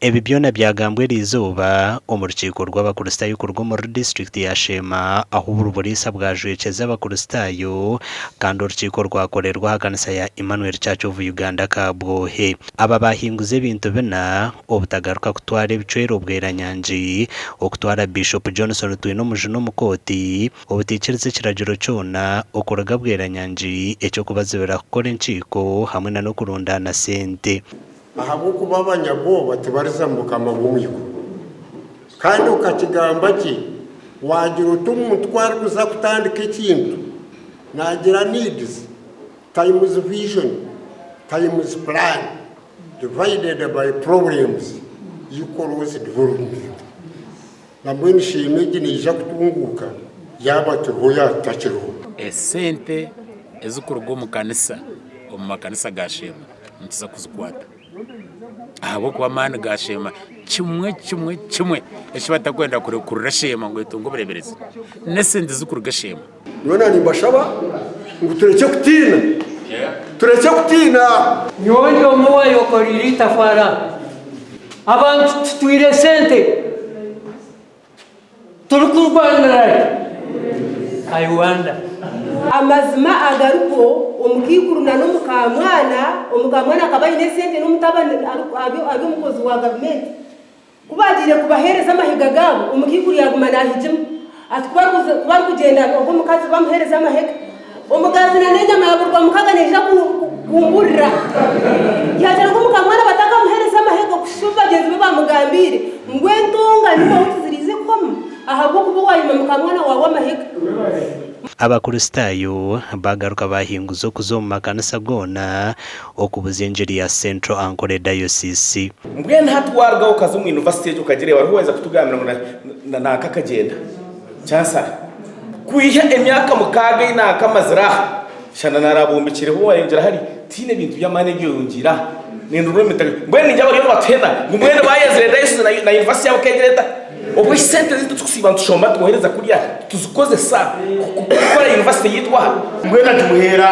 Ebi byona byagambwa eriizooba omu rukiiko rw'Abakristaayo kuruga omuri disiturikiti ya Sheema ahu buri buriisa bwajwekyeza Abakristaayo kandi orukiiko rwakorerwa aha kanisa ya Emmanuel Church of Uganda Kabwohe. Aba baahinguza ebintu bina, obutagaruka kutwara ebicwero Bweranyangi, okutwara Bishop Johnson Twinomujuni omu kooti, obutaikiriza ekiragiro kyona okuruga Bweranyangi eky'okubazibira kukora enkiiko hamwe na n'okurundaana sente. Ahabw'okuba abanyabwoba tibariza mu bukama bw'omu iguru. Kandi okakigamba gye, waagira oti omuntu ku arikuza kutandika ekintu, naagira needs times vision times plan divided by problems equals development. Na mbwenu sheema egi neija kutunguuka yaaba turiho yaaba tutakiriho. Esente ezikuruga omu kanisa omu makanisa ga sheema nituza kuzikwata ahabw'okuba amaani ga sheema kimwe kimwe kimwe eki batakwenda kurekurira sheema ngu etunge obureeberezi n'esente zikuruga sheema. Nyowe nimbashaba ngu turekye kutiina, turekye kutiina. Nyowe ndi omwe owaayekoreire eitafaari aha. Abantu tutwire sente turikurwanira ki? I wonder. Amazima agariho, omukaikuru na n'omukaamwana, omukaamwana akaba aine esente n'omutabani ari omukozi wa gavumenti. Ku baagiire kubaheereza amahiga gaabo, omukaikuru yaaguma naahigima. Ati ku barikugyenda ogwo omukazi bamuheereza amahega. Omugaati na n'enyama ya buri Rwamukaga neija kumburira. Yaagira ngu omukaamwana batakamuheereza amahega okuhitsya obu bagyenzi be baamugambiire ngu entongane wawe tiziriize kuhwamu ahabw'okuba waayima mukaamwana waawe amahega. Abakristaayo baagaruka baahinguza okuza omu makanisa goona okubuzya engiri ya Central Ankole Diocese. Mbwenu hati warugaho okaza omu university egyo okagireeba hariho owaheza kutugambira ngu nanka akagyenda chancellor kwiha emyaka mukaaga ei nanka amazire aha shana narabombekireho wayongyera hari tihaine ebintu by'amaani ebi oyongyire aha nindora omu mitaka mbwenu ningira bariyo nibatuhena ngu mbwenu bayenzire diocese na university yaabo kegira eta obwo esente ezi turikusiiba nitushomba nitwohereza kuriya Tuzikozesa kukora yunivasite yaitu aha. Mbwenu agimuheera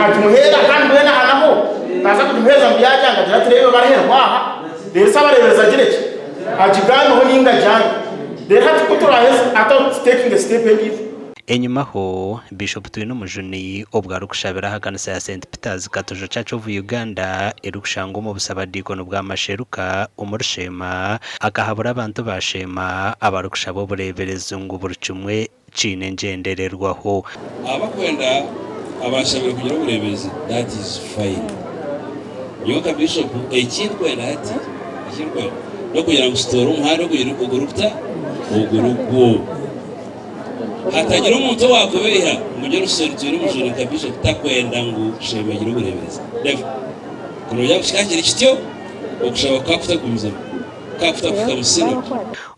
agimuheera kandi mbwenu aha naho naaza kugimuheereza ngu yaagyanga agira ati reeba baraheerwa aha reero saabareeberezi agire ki agigambeho nainga agyange reero hati ku turaaheze ata tutekinge sitepu endiijo. Enyimaho, Bishop Twinomujuni obwo arikushabira aha kanisa ya St Peters Katojo Church of Uganda erikushangwa omu busabadiikoni bwa Masheruka omuri Sheema akahabura abantu ba Sheema abarikushaba obureeberezi ngu buri kimwe kiine engyendererwaho. Abakwenda abanshabire kugira obureeberezi that is fine. Nyowe nka Bishop ekindikwenda hati ekindikwenda n'okugira ngu tutoore omuhanda ogurikuta ogurigwo. Hatagira omuntu owaakubeiha ngu Johnson Twinomujuni nka Bishop takwenda ngu Sheema agire obureeberezi. Never. Ku noogira ngu kikaba kiri kityo, okushaba kukaba kutagumizamu, kukaba kutakuhika mu synod.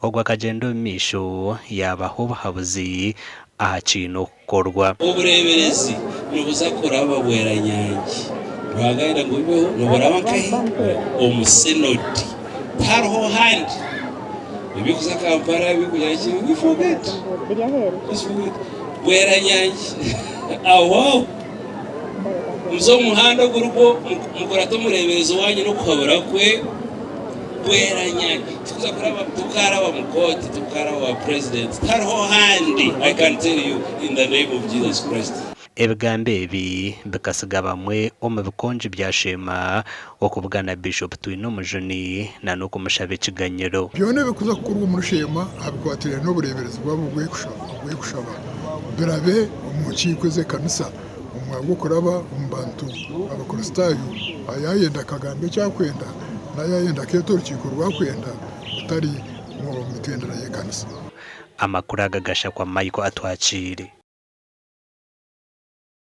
Ogwo akagyenda omu maisho yaabaha obuhabuzi aha kiine okukorwa. Obureeberezi nibuza kuraba Bweranyangi. Ruhanga ayenda ngu bibeho, niburaba nkahi? Omu synod. Tihariho handi. Eby'okuza Kampala, eby'okugira ki, we forget. Just forget. Bweranyangi. Aho aho. Muze omu muhanda ogurigwo, mukurate omureeberezi waanyu n'okuhabura kwe. Bweranyangi. Tikuza kuraba, tukaraba mu kooti, tukaraba wa president. Tihariho handi, I can tell you in the name of Jesus Christ. Ebigambo ebi bikatsiga bamwe omu bikongi bya Sheema okubugana Bishop Twinomujuni na n'okumushaba ekiganyiro. Byona ebirikuza kukorwa omuri Sheema aha bikwatiraine n'obureeberezi bwabo obw'okushaba birabe omu nkiiko ez'ekanisa omu mwanya gw'okuraba omu bantu Abakristaayo ayayenda akagamba eki arikwenda n'ayayenda akeeta orukiiko oru arikwenda bitari omu mitendera y'ekanisa. Amakuru aga gashakwa Michael Atwakiire.